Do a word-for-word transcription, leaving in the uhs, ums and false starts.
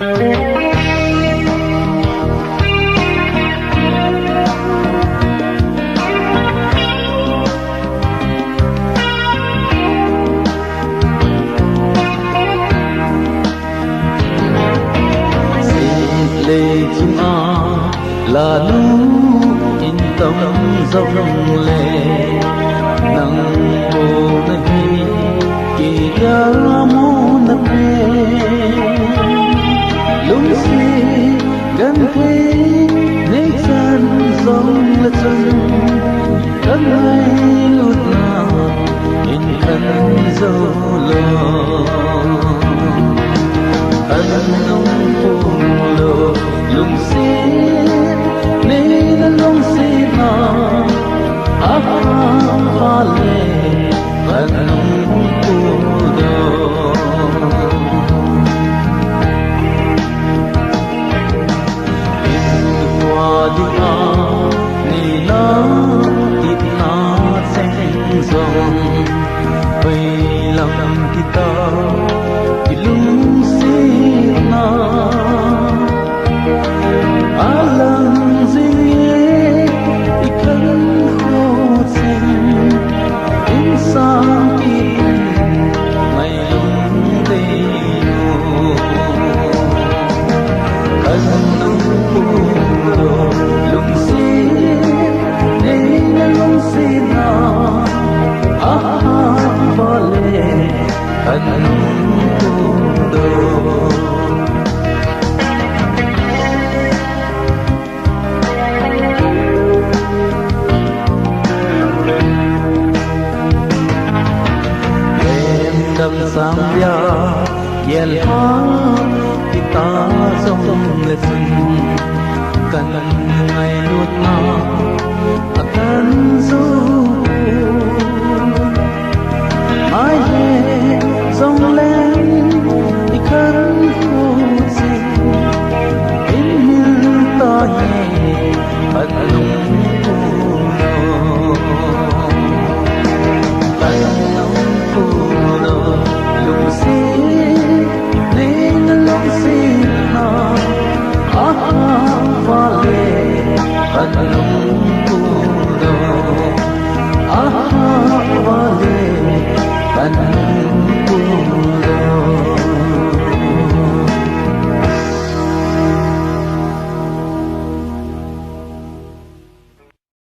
Sih le chim a la nu in tam jong le, nang bo na hi kei a mo na pe. Lungsi kan thei nei chan jong le chun, kan ngailutna in kan zo lo. An nung pung lo, lungsi